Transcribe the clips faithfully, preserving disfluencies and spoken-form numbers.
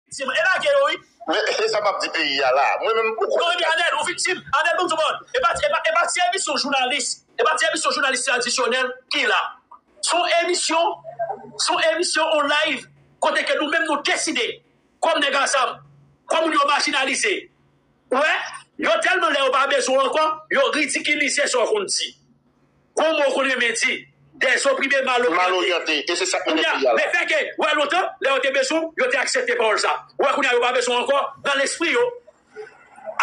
viktim. E lage yo, wi. Men e sa m ap di peyi a la. Mwen menm, ou konnen. Non, epi Anèl, ou viktim. Anèl, ban m di w, bon, e pa, e pa, e pa ti emisyon jounalis, e pa ti emisyon jounalis tradisyonèl ki la. Se yon emisyon, se yon emisyon, yon live, kote ke nou menm nou deside, kòm nèg ansanm, kòm moun yo majinalize. Ou wè, yo tèlman lè yo pa bezwen w ankò, yo ridikilize sa w konn di. Gon mo w konn renmen di, dèzoprime, maloryante. Maloryante, e se sa k mennen peyi a la. Men fè ke, ou wè lontan, lè yo te bezwen w, yo te aksepte pawòl sa. Ou wè kounye a yo pa bezwen w ankò, nan lespri yo,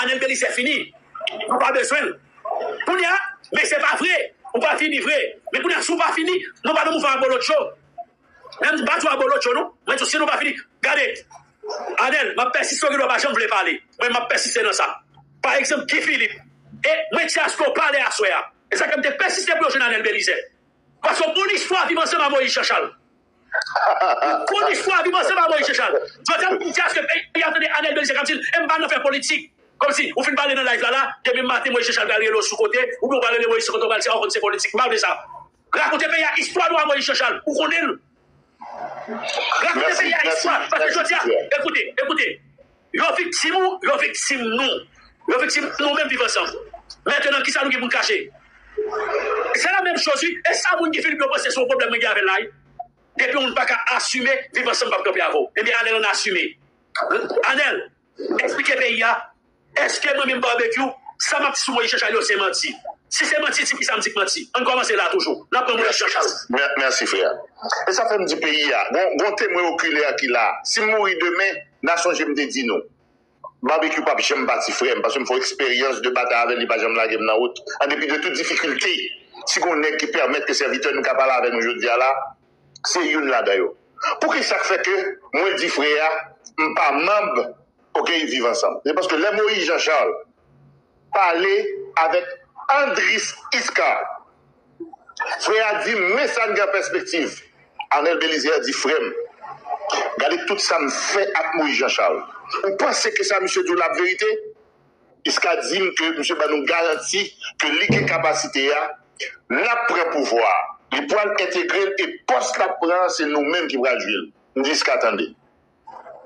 Anèl Belizaire fini. Nou pa bezwen l. Kounye a, men se pa vre, ou pa fini vre. Men kounye a, si w pa fini, nou pa nan mouvman abolotcho. Menm pa tou abolotcho non. Mwen tou si nou pa fini. Gade, Anèl, m ap pèsiste, ou gen dwa pa janm vle pale. Mwen, m ap pèsiste nan sa. Pa egzanp, Guy Philippe. E mwen di aske w pale aswè a. E sa k fè m te pèsiste pou yo jwenn Anèl Belizaire. Paske w konn istwa Viv Ansanm a Moïse Jean Charles. Ou konn istwa Viv Ansanm a Moïse Jean Charles. Jodi a m di aske peyi a tande Anèl Belizaire k ap di l, e m pa nan fè politik. Kòmsi, ou fin pale nan live la la, demen maten Moïse Jean Charles pral rele w sou kote, oubyen w pral rele Moïse sou kote, w pral di, a, w konn se politik. M pa vle sa. Rakonte peyi a, istwa nou a Moïse Jean Charles, ou konnen l. Rakonte peyi a, istwa. Paske jodi a, ekoute, ekoute. Yo viktim ou, yo viktim nou. Yo viktim nou menm Viv Ansanm. Mentnan, kisa nou gen pou n kache? Se la menm choz, wi. E sa moun Guy Philippe yo panse se yon pwoblèm mwen gen avè l la, wi. Depi yon moun pa ka asime, Viv Ansanm p ap kanpe avè w. Ebyen, ale ann asime. Anèl, eksplike peyi a. Èske mwen menm Barbecue, sa m ap di sou Moïse Jean Charles yo se manti? Si se manti, di kisa m di k manti. Ann kòmanse la toujou. N ap pran Moïse Jean Charles. Mè- Mèsi, frè. E sa fè m di peyi a, gon, gon temwen okilè ki la. Si m mouri demen, n a sonje m te di nou. Barbecue p ap janm pati, frè m, paske m fè yon eksperyans de batay avè l, li pa janm lage m nan wout. An depi de tout difikilte, si gon nèg ki pèmèt ke sèvitè nou ka pale avè nou jodi a la, se youn ladan yo. Poukisa k fè ke mwen di frè a, m pa manm, oke, Viv Ansanm? Se paske lè Moïse Jean Charles pale avèk Andris Isca, frè a di, men sa n gen an pèspektiv. Anèl Belizaire di, frè m, gade tout sa m fè ak Moïse Jean Charles. Ou panse ke sa misye di w la ap verite? Isca di m ke misye ban nou garanti ke li gen kapasite a, l ap pran pouvwa a. Li pral entegre l e pòs l ap pran an, se nou menm ki pral jwi l. M di Isca, tande.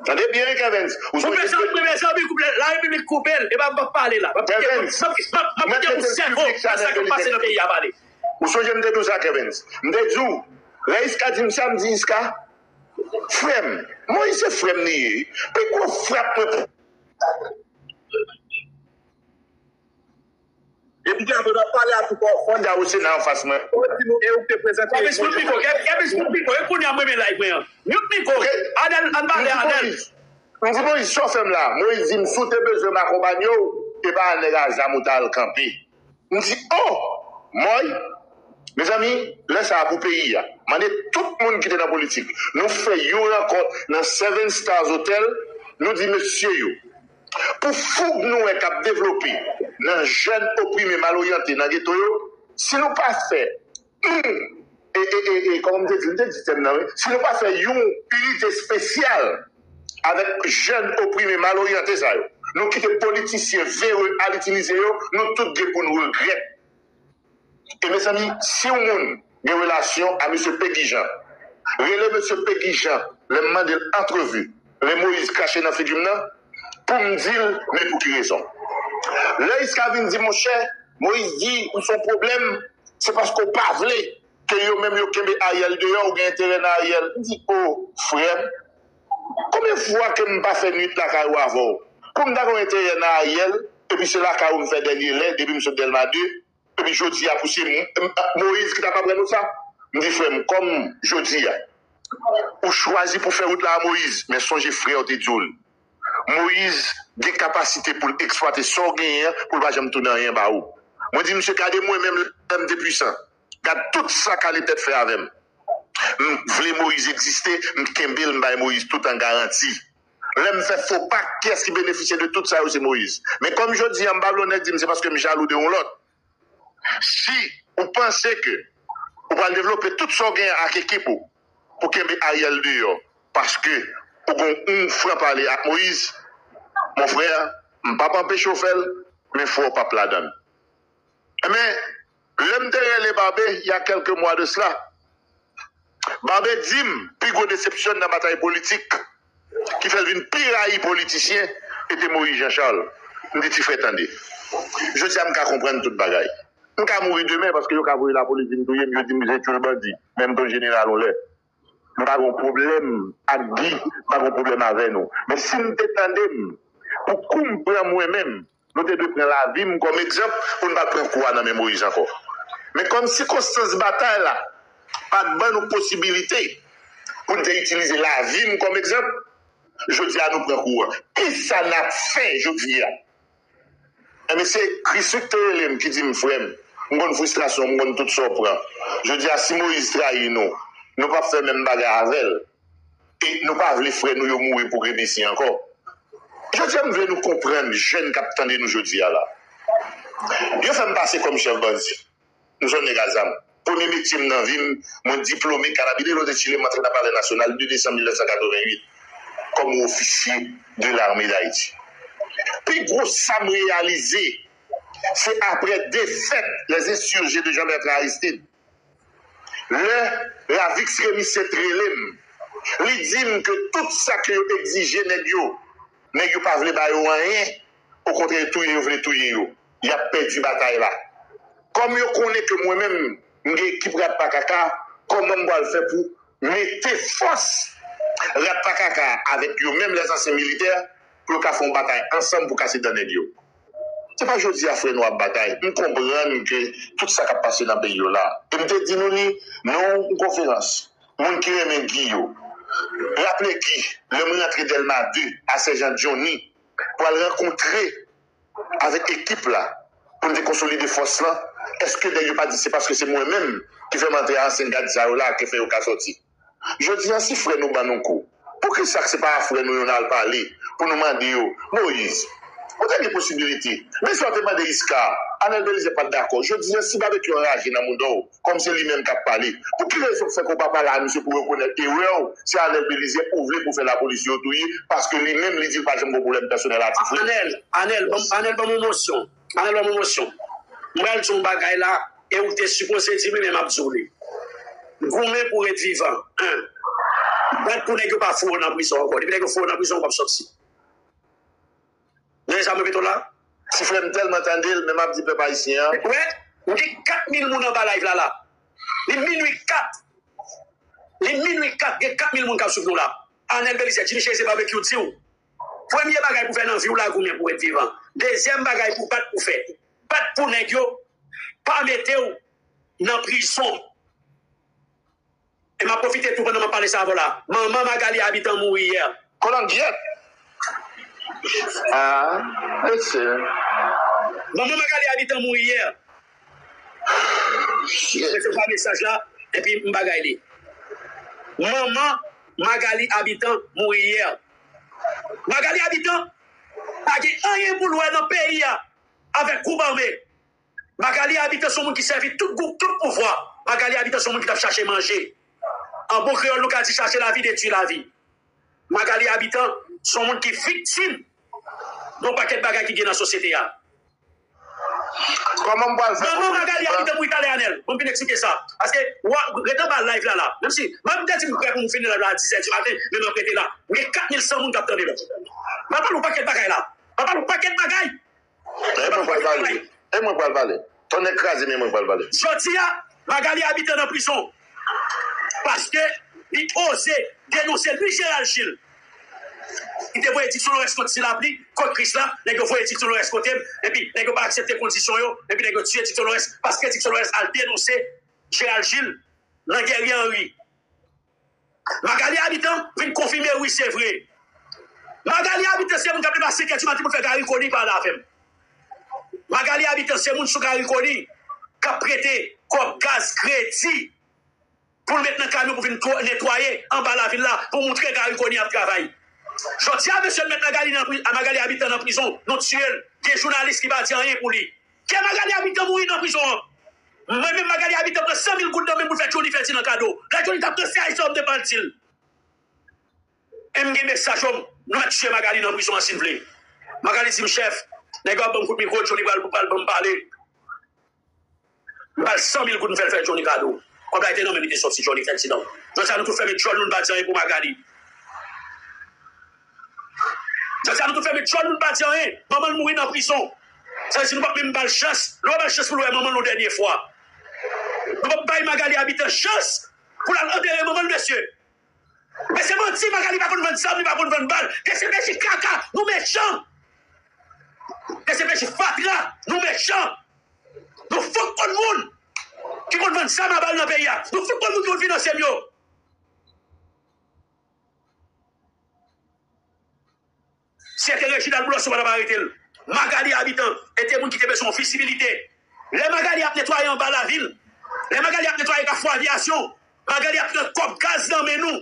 Tande byen, wi, Kervens. Ou sonje. Koupe sa, koupe sa, wi, koupe, la repiblik koupe l. E pa m p ap pale la. M ap kite, m ap, m ap kite pou sèvo nan sa k ap pase nan peyi a pale. Ou sonje m te di w sa, Kervens? M te di w, lè Isca di m sa, m di Isca, frè m, Moïse se frè m li ye. Pi gwo frap mwen pran. Epi gen apre w ap pale a tou fò, fò n da ou se nan anfas mwen. Ou di nou e ou k te prezante. Kèbis moun piko, Kèbis moun piko, e kounye a m renmen live mwen an. Mute mikwo, Anèl, ann pale Anèl. M di Moïse, sa w fè m la? Moïse di m, si w te bezwen m akonpanye w, e pa a nèg a zam ou ta al kanpe. M di, oh! Mòy! Mezanmi, lè sa a pou peyi a. Mande tout moun ki te nan politik. Nou fè yon rankont nan Seven Stars Hotel, nou di mesye yo, pou foug nou wè k ap devlope nan jèn oprime, maloryante nan geto yo, si nou pa fè yon, e, e, e, e, kòman m te di, m te di tèm nan, wi, si nou pa fè yon inite espesyal avèk jèn oprime, maloryante sa yo, nou kite politisyen vere al itilize yo, nou tout gen pou n regrèt. E mezanmi, si yon moun gen relasyon a mesye Pegi Jan, rele mesye Pegi Jan, lè m mande l antrevi, lè Moïse krache nan figi m nan, pou m di l, men pou ki rezon. Lè Iska vin di, monchè, Moïse di, ou se yon pwoblèm, se paske w pa vle ke yo menm yo kenbe Ariel deyò, ou gen enterè nan Ariel. M di, o, frè m, konbyen fwa ke m pa fè nwit lakay ou avè w? Pou m ta gen yon enterè nan Ariel, epi se lakay ou m fè dènye lè, depi m sot Dèlma de, epi jodi a pou se M-, M-, Moïse ki t ap aprann ou sa? M di, frè m, kòm jodi a, ou chwazi pou fè wout la a Moïse, men sonje frè w te di w l. Moïse gen kapasite pou l eksplwate sa w genyen an, pou l pa janm tounen anyen ba ou. Mwen di, misye, gade mwen menm lè m te pwisan. Gad tout sa Kale Tèt fè avè m. M vle Moïse egziste, m kenbe l, m bay Moïse tout an garanti. Lè m fè fo pak, kiyès ki benefisye de tout sa yo? Se Moïse. Men kòm jodi a, m pa vle yon nèg di m se paske m jalou de yon lòt. Si ou panse ke ou pral devlope tout sa w genyen ak ekip ou pou kenbe Ariel deyò, paske ou gon yon fran pale ak Moïse, mon frè, m p ap anpeche w fè l, men fò w p ap ladan l. Enben, lè m te rele Babe, il y a quelques mois de cela, Babe di m, pi gwo desepsyon nan batay politik, ki fè l vin pi rayi politisyen, e te Moïse Jean Charles. M di, "Ti frè, tande. Jodi a, m ka konprann tout bagay. M ka mouri demen paske yo ka voye lapolis vin touye m, yo di m se tchoul bandi, men m t on jeneral yon lè. M pa gen pwoblèm ak Guy, m pa gen pwoblèm avè nou. Men si m te tande m, pou kou m pran mwen menm, nou te dwe pran lavi m kòm egzanp pou n pa t pran kou a nan men Moïse ankò. Men kòm sikonstans batay la pa t ban nou posibilite pou n te itilize lavi m kòm egzanp, jodi a nou pran kou a. Kisa n ap fè jodi a?" Ebyen, se Chris Wick te rele m, ki di m, "Frè m, m konn fristrasyon w, m konn tout sa w pran. Jodi a, si Moïse trayi nou, nou p ap fè menm bagay avè l. E nou pa vle frè nou yo mouri pou Gredesye ankò." Jodi a, m vle nou konprann, jèn k ap tande nou jodi a la. Yo fè m pase kòm chèf bandi. M se yon nèg a zam. Premye metye m nan vi m, mwen diplome Carabinero de Chile, m antre nan Palè Nasyonal de desanm mil nèf san katreven uit kòm ofisye de l'armée d'Haïti. Pi gwo sa m reyalize, se aprè defèt les insurgés de Jean Bertrand Aristide. Lè Ravix Remisset rele m, li di m ke tout sa ke yo egzije nèg yo, nèg yo pa vle ba yo anyen, okontrè, touye yo vle touye yo. Y ap pèdi batay la. Kòm yo konnen ke mwen menm, m gen ekip Rat Pa Kaka, kòman m pral fè pou mete fòs Rat Pa Kaka avèk yo menm, les anciens militaires, pou yo ka fè yon batay ansanm pou kase dan nèg yo? Se pa jodi a frè nou ap batay. M konprann ke tout sa k ap pase nan peyi yo la. E m te di nou li nan yon konferans, moun ki renmen Guy yo. Raple Guy, lè mwen rantre Dèlma de a Sèjan Johnny, pral rankontre avèk ekip la pou n te konsolide fòs lan, èske nèg yo pa di se paske se mwen menm ki fè m antre a ansyen gad sa yo la ke fè yo ka sòti? Jodi a, si frè nou ban nou kou, poukisa se pa a frè nou yo n al pale pou nou mande yo, Moïse, ou te gen posibilite, men sa w te mande Iska, Anèl Belize pa t dakò. Jodi a, si Babekyou anraje nan mouda w, kòm se li menm k ap pale, pou ki rezon k fè ke w pa pale a misye pou rekonèt erè w? Se Anèl Belize ou vle pou fè lapolis yo touye, paske li menm li di l pa janm gen pwoblèm pèsonèl a ti frè. Anèl, Anèl, ban m, Anèl, ban m yon mosyon. Anèl, ban m yon mosyon. M pral di yon bagay la, e ou te sipoze di m li, men m ap di w li. Goumen pou w ret vivan. Bat pou nèg yo pa foure w nan prizon ankò. Depi nèg yo foure w nan prizon, ou p ap sòti. Nan sa mwen pito la. Ti frè m tèlman tande l, men m ap di pèp ayisyen an. Wè, m gen kat mil moun anba live la la. Li minwi kat. Li minwi kat, gen kat mil moun k ap swiv nou la. Anèl Belize, Jimmy Chérizier Barbecue di w, premye bagay pou fè nan vi w la, goumen pou ret vivan. Dezyèm bagay pou bat pou fè. Bat pou nèg yo pa mete w nan prizon. E m ap pwofite tou pandan m ap pale sa avè w la. Manman Magali Habitant mouri yè. Kolangyèt. Ah, mesye. Manman Magali Habitant mouri yè. Shit. Resevwa mesaj la, epi m bagay li. Manman Magali Habitant mouri yè. Magali Habitant pa gen anyen pou l wè nan peyi a avèk gwoup ame. Magali Habitant se yon moun ki sèvi tout gwoup, tout pouvwa. Magali Habitant se yon moun ki t ap chache manje. An bon kreyòl, nou ka di chache lavi, detwi lavi. Magali Habitant se yon moun ki viktim de yon pakèt bagay ki gen nan sosyete a. Kòman m pral fè pou... Manman Magali Habitant mouri talè, Anèl. Bon, m fin eksplike sa. Paske, w a, ret anba live la, la. Menm si, m ap te di m prè pou m fini live la a dis è di maten, men m ap rete la. M gen kat mil san moun k ap tande m. M ap pale yon pakèt bagay la. M ap pale yon pakèt bagay. E mwen pral pale. E mwen pral pale. Tonnè kraze, men mwen pral pale. Jodi a, Magali Habitant nan prizon. Paske li oze denonse Louis Gérald Gilles. Li te voye Dixon Lorès kont Ti Lapli, kont Krisla, nèg yo voye Dixon Lorès kote m, epi nèg yo pa aksepte kondisyon yo, epi nèg yo tiye Dixon Lorès, paske Dixon Lorès al denonse Gérald Gilles nan Guerrier Henry. Magali Habitant vin konfime, wi, se vre. Magali Habitant se moun k ap leve a senk è di maten pou l fè Garry Conille pale avè m. Magali Habitant se moun sou Garry Conille k ap prete kòb gaz kredi pou l met nan kamyon pou vin netwaye anba lavil la pou moutre Garry Conille ap travay. Jodi a, mesye, l met Magali nan pri-, Magali Habitant nan prizon, nou tiye l. Gen jounalis ki pa di anyen pou li. Kè Magali Habitant mouri nan prizon an. Mwen menm, Magali Habitant pran san mil goud nan men m pou l fè Johnny Ferdinand kado. Lè Johnny t ap nan C I C, m te pral di l. E m gen mesaj yo, nou mèt tiye Magali nan prizon an si n vle. Magali di m, chèf, nèg yo ap ban m kout mikwo, Johnny pral, pral ban m pale. M ba l san mil goud, m fè l fè Johnny kado. Kòb la te nan men m, li te sòti, Johnny Ferdinand. Jodi a, nou tout fèmen djòl nou, n pa di anyen pou Magali. Paske nou tout fèmen djòl, nou pa di anyen. Manman l mouri nan prizon. Sa vle di nou p ap menm ba l chans. Nou pa ba l chans pou l wè manman l yon dènye fwa. Nou p ap bay Magalie Habitant chans pou l al antere manman l, mesye. Men se manti, Magalie pa konn vann zam, li pa konn vann bal. D C P J kaka, nou mechan. D C P J fatra, nou mechan. Nou fout konn moun ki konn vann zam a bal nan peyi a. Nou fout konn moun ki konn finanse m yo. Si se te Reginald Boulos, ou pa t ap arete l. Magalie Habitant, e te moun ki te bezwen yon vizibilite. Lè Magalie ap netwaye anba lavil, lè Magalie ap netwaye Kafou Avyasyon, Magalie ap pran kòb gaz nan men nou.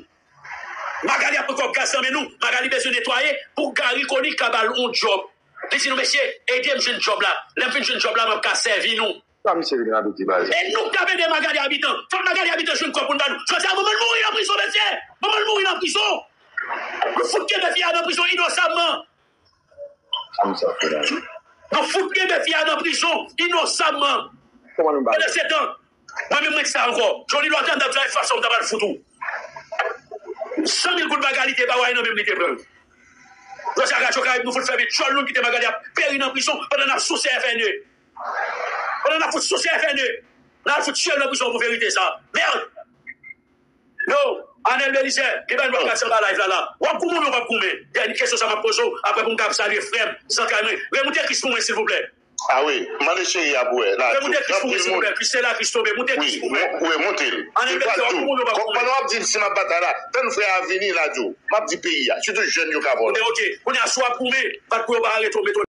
Magalie ap pran kòb gaz nan men nou. Magalie bezwen netwaye pou Garry Conille ka ba l yon djòb. Li di nou, mesye, ede m jwenn djòb la. Lè m fin jwenn djòb la, m ap ka sèvi nou. Sa misye vin radote baz? E nou k t ap ede Magalie Habitant. Fòk Magalie Habitant jwenn kòb pou n ba nou. Jodi a, manman l mouri nan prizon, mesye. Manman l mouri nan prizon. Nou fout kenbe fi a nan prizon inosanman. Sa misye ap fè la? Nou fout kenbe fi a nan prizon inosanman. Kòman nou ba? Pandan se tan, mwen menm mwen di sa ankò. Johnny Lòtè, m t ap travay fason m t ap al fout ou. San mil goud Magalie te ba w a, e nan men m li te pran l. Jodi a, Radyo Karayib, nou fout fèmen djòl nou, kite Magalie ap peri nan prizon pandan n ap souse F N E. Pandan n ap fout souse F N E, n al fout tye l nan prizon pou verite sa. Mèd! Yo, Anel Belizaire, li pa vin pase anba live la la. W ap goumen oubyen w p ap goumen? Dènye kesyon sa m ap poze w, apre pou m ka ap salye frè m, zantray mwen. Remoute Kris pou mwen, silvouplè. Ah wi, mande cheri a pou wè. Remoute Kris pou mwen, silvouplè. Kris te la, Kris tonbe. Moute Kris pou mwen. Wi, monte l. Anel Belizaire, w ap goumen oubyen w p ap goumen? Pandan w ap di m si m ap batay la, tann frè a vini la di w. M ap di peyi a, sitou jèn yo ka vòlè. Ok, ok. Kounye a, si w ap goumen, bat pou yo pa arete w, mete w